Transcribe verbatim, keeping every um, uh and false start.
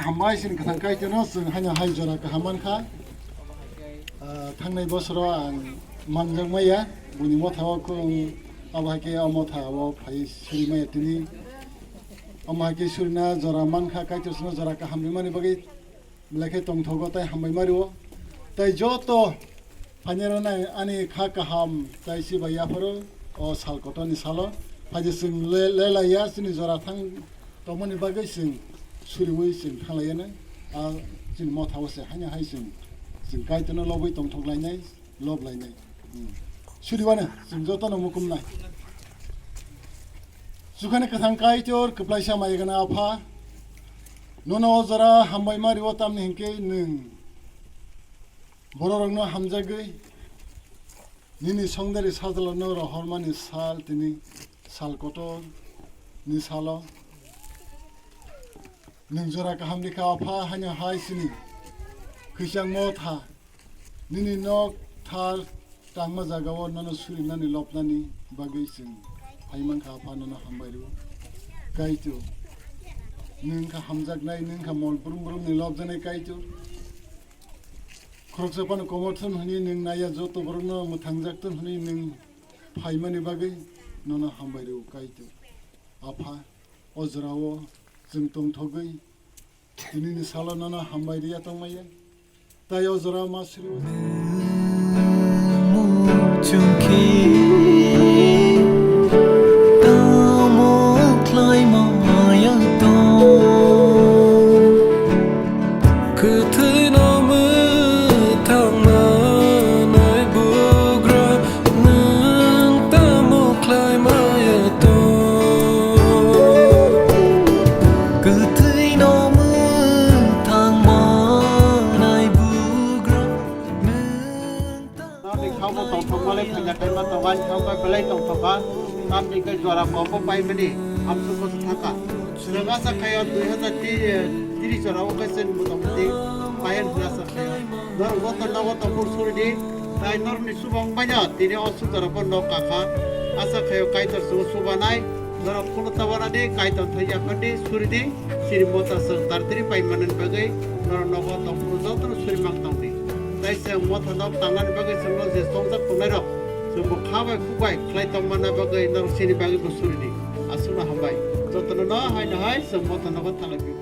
Hambai sini kwthang Kaitorno chwng haino hai jora kaham mankha. Ah, thangnai bosoro ang manjakmaya, buini mothao kung abo hai khe o mothao phai suri maya tini. Omo hai khe surina jora mankha, Kaitor chwngno jora kaham rimani bagwi belai khe tongthogo tei hambai mario. Tei joto phainairokno ani kha kaham tei chibai yapharo o sal kotorni salo. Phaidi chwng le-, lelaiya chini jora thang tongmani bagwi chwng suriwi chwng thanglaiyanai. A chini mothao se haino hai chwng, chwng Kaitorno lobwi tongthok lainai, lob lainai. Hmm. Suriwano chwng jotono mukum nai. Chukhani kwthang Kaitor kwplaisa maigana Apha, nono o jora hambai mario tamni hinkhe nwng bororokno hamjagwi nini songdari sajlano rohormani sal tini sal kotor ni salo nwng jora kaham rikha Apha haino hai sini khwichangmo tha nini nok thar tangma jagao nono surinani lobnani bagwi chwng phaimankha Apha nono hambai rwo Kaitor nwng kha hamjaknai nwng kha mol brum brumni lobjaknai Kaitor. Khoroksa phano komor thun hwnwi nwng naiya, joto borokno mwthangjak thun hwnwi nwng phaimani bagwi nono hambai rwo Kaitor. Apha, o jorao chwng tongthogwi tinini salo nono hambai rwya tongmaya. Tei o jorao ma sri. Chungkhe tamo khlai maya tong. Kwthwino mwthang manai bugra nwng tamo khlai maya tong. Kwthwino mwthang manai bugra nwng tamo Norni kha bo khlai tongthokma le maya. Khaina kaima tongani kha bo belai tongthokha. Tamni khe jora kom bo paimani hamsuk bo thangkha. Chwng asa khaio dui hazar tiri jora o khe chwng motamoti payan hwnwi asa khaio. Norok joto nogo tongphuru suri di. Tai norokni chuba wngbaino tini o suk jora bo nok kakha. Asa khaio Kaitor chwngno chubanai. Norok phunukna uanadi, Kaitor thai yaphardi, suridi, siri mota chwng taratari pai manani bagwi norok nogo tongphuru jotono suri mang tongdi. Tai chwng mota nok tangnani bagwi chwngno je chongjak tongnairok chwngbo kha bai khuk bai khlai tongmanna bagwi norok chini bagwibo suridi. Aswkno hambai. Jotono no haino hai chwng mota nogo thanglaiphio.